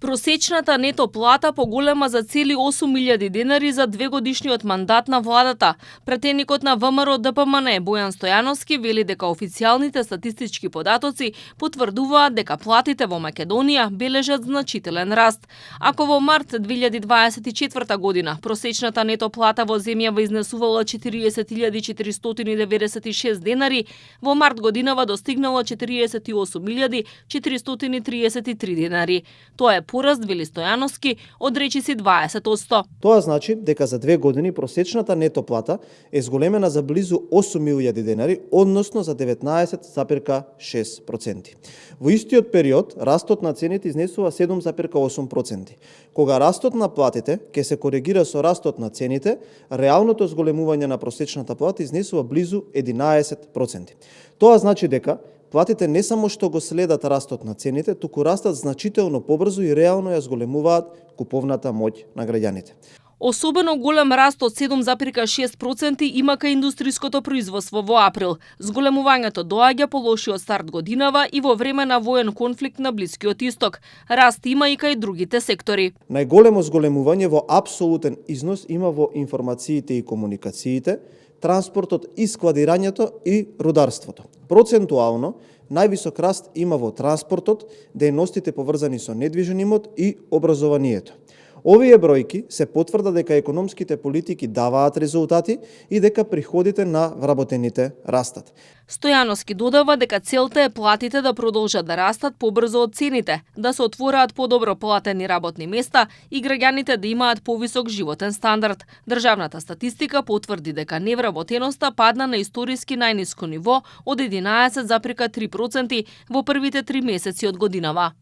Просечната нето плата поголема за цели 8.000 денари за двегодишниот мандат на владата. Претеникот на ВМРО ДПМН Бојан Стојановски вели дека официјалните статистички податоци потврдуваат дека платите во Македонија бележат значителен раст. Ако во март 2024 година просечната нето плата во земјава изнесувала 40.496 денари, во март годинава достигнала 48.433 денари. Тоа е пораст, вели Стојановски, од речиси 20%. Тоа значи дека за 2 години просечната нето плата е зголемена за близу 8.000 денари, односно за 19,6%. Во истиот период, растот на цените изнесува 7,8%. Кога растот на платите ќе се коригира со растот на цените, реалното зголемување на просечната плата изнесува близу 11%. Тоа значи дека платите не само што го следат растот на цените, туку растат значително побрзо и реално ја зголемуваат куповната моќ на граѓаните. Особено голем раст од 7,6% има кај индустриското производство во април. Зголемувањето доаѓа по лошиот старт годинава и во време на воен конфликт на Блискиот Исток. Раст има и кај другите сектори. Најголемо зголемување во апсолутен износ има во информациите и комуникациите, транспортот и складирањето и рударството. Процентуално, највисок раст има во транспортот, дејностите поврзани со недвижен имот и образованието. Овие бројки се потврда дека економските политики даваат резултати и дека приходите на вработените растат. Стојановски додава дека целта е платите да продолжат да растат побрзо од цените, да се отвораат подобро платени работни места и граѓаните да имаат повисок животен стандард. Државната статистика потврди дека невработеноста падна на историски најниско ниво од 11,3% во првите 3 месеци од годинава.